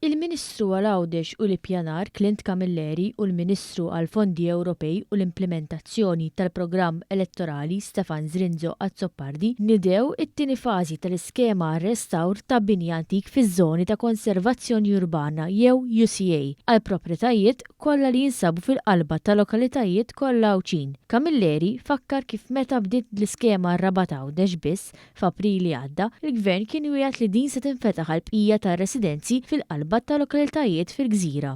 Il-Ministru għal Għawdex u l-Ippjanar Clint Camilleri u l-Ministru għall-Fondi Ewropej u l-Implimentazzjoni tal-Programm Elettorali Stefan Zrinzo Azzopardi niedew it-tieni fażi tal-iskema għar-restawr ta' bini antik fiż-żoni ta' konservazzjoni urbana jew UCA għall-proprjetajiet kollha li jinsabu fil-qalba ta' lokalitajiet kollha Għawdxin. Camilleri fakkar kif meta bdiet l-iskema r-Rabat Għawdex biss F'April li għadda, il-Gvern kien wiegħed li din se tinfetaħ għall-bqija tar-residenzi fil-qalba ta' lokalitajiet fil-gżira.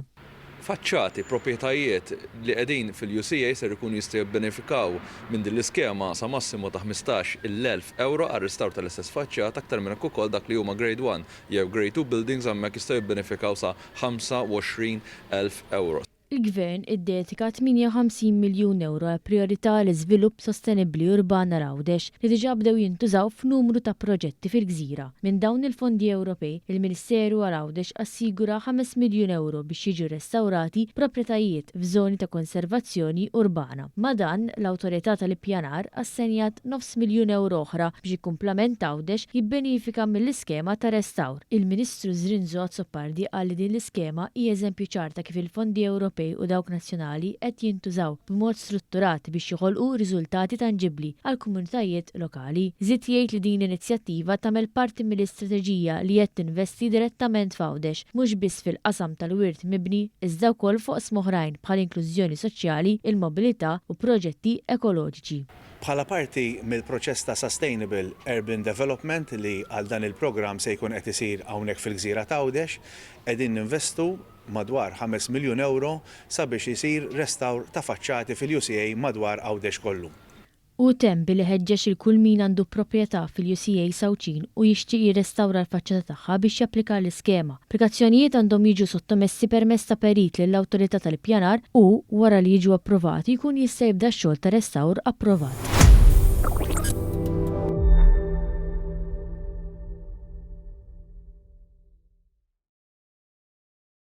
Faċċati, proprjetajiet li qegħdin fil-UCA ser ikunu jistgħu jibbenefikaw minn din l-iskema sa massimu ta' 15,000 ewro għar-restawr tal-istess faċċata. Aktar minn hekk ukoll dak li huma Grade One jew Grade Two buildings hemmhekk jistgħu jibbenefikaw sa 25,000 ewro. Il-Gvern iddedika 58 miljun ewro għal prijorità għall-iżvilupp sostenibbli urban għal Għawdex, li diġà bdew jintużaw f'numru ta' proġetti fil-gżira. Minn dawn il-fondi Ewropej, il-Ministeru għal Għawdex assigura ħames miljun ewro biex jiġu restawrati proprjetajiet f'żoni ta' konservazzjoni urbana. Ma' dan, l-Awtorità tal-Ippjanar assenjat nofs miljun ewro oħra biex il-kumplament t'Għawdex jibbenifika mill-iskema ta' restawr. Il-Ministru Zrinzo Azzopardi qal li din l-iskema hi eżempju ċar ta' kif il-fondi Ewropej u dawk nazzjonali qed jintużaw b'mod strutturat biex joħolqu riżultati tanġibbli għall-komunitajiet lokali. Żied jgħid li din l-inizjattiva tagħmel parti mill-istrateġija li qed tinvesti direttament f'Għawdex, mhux biss fil-qasam tal-wirt mibni iżda wkoll f'oqsma oħrajn bħall-inklużjoni soċjali, il-mobilità u proġetti ekoloġiċi. Bħala parti mill-proċess ta' Sustainable Urban Development li għal dan il-programm se jkun qed isir hawnhekk fil-gżira t'Għawdex, qegħdin ninvestu madwar ħames miljun ewro sabiex isir restawr ta' faċċati fil-UCA madwar Għawdex kollu. Hu temm billi ħeġġeġ lil kull min għandu proprjetà fil-UCA Sawċin u jixtieq jirrestawra l-faċċata tagħha biex japplika għall-iskema. Applikazzjonijiet għandhom jiġu sottomessi permezz ta' perit lill-Awtorità tal-Ippjanar u, wara li jiġu approvati, jkun jista' jibda x-xogħol ta' restawr approvat.